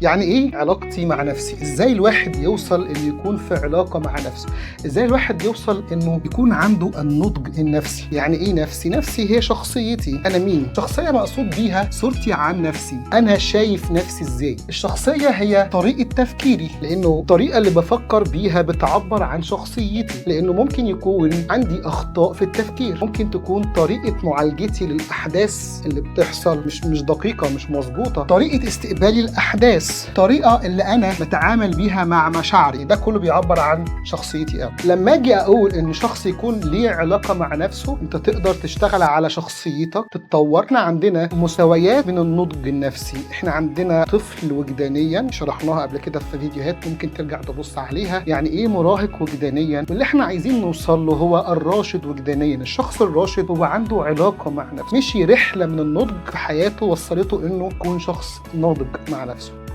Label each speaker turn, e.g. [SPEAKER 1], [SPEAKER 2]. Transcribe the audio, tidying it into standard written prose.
[SPEAKER 1] يعني ايه علاقتي مع نفسي؟ ازاي الواحد يوصل انه يكون في علاقة مع نفسه؟ ازاي الواحد يوصل انه يكون عنده النضج النفسي؟ يعني ايه نفسي؟ نفسي هي شخصيتي، انا مين؟ شخصية مقصود بيها صورتي عن نفسي، انا شايف نفسي ازاي. الشخصية هي طريقه تفكيري، لانه الطريقة اللي بفكر بيها بتعبر عن شخصيتي، لانه ممكن يكون عندي اخطاء في التفكير، ممكن تكون طريقه معالجتي للاحداث اللي بتحصل مش دقيقة، مش مظبوطة، طريقه استقبالي الاحداث، الطريقة اللي انا بتعامل بيها مع مشاعري، ده كله بيعبر عن شخصيتي انا. لما اجي اقول ان شخص يكون ليه علاقة مع نفسه، انت تقدر تشتغل على شخصيتك، تتطور. احنا عندنا مستويات من النضج النفسي، احنا عندنا طفل وجدانيا شرحناها قبل كده في فيديوهات ممكن ترجع تبص عليها، يعني ايه مراهق وجدانيا، واللي احنا عايزين نوصل له هو الراشد وجدانيا. الشخص الراشد هو عنده علاقة مع نفسه، مشي رحله من النضج في حياته وصلته انه يكون شخص ناضج مع نفسه.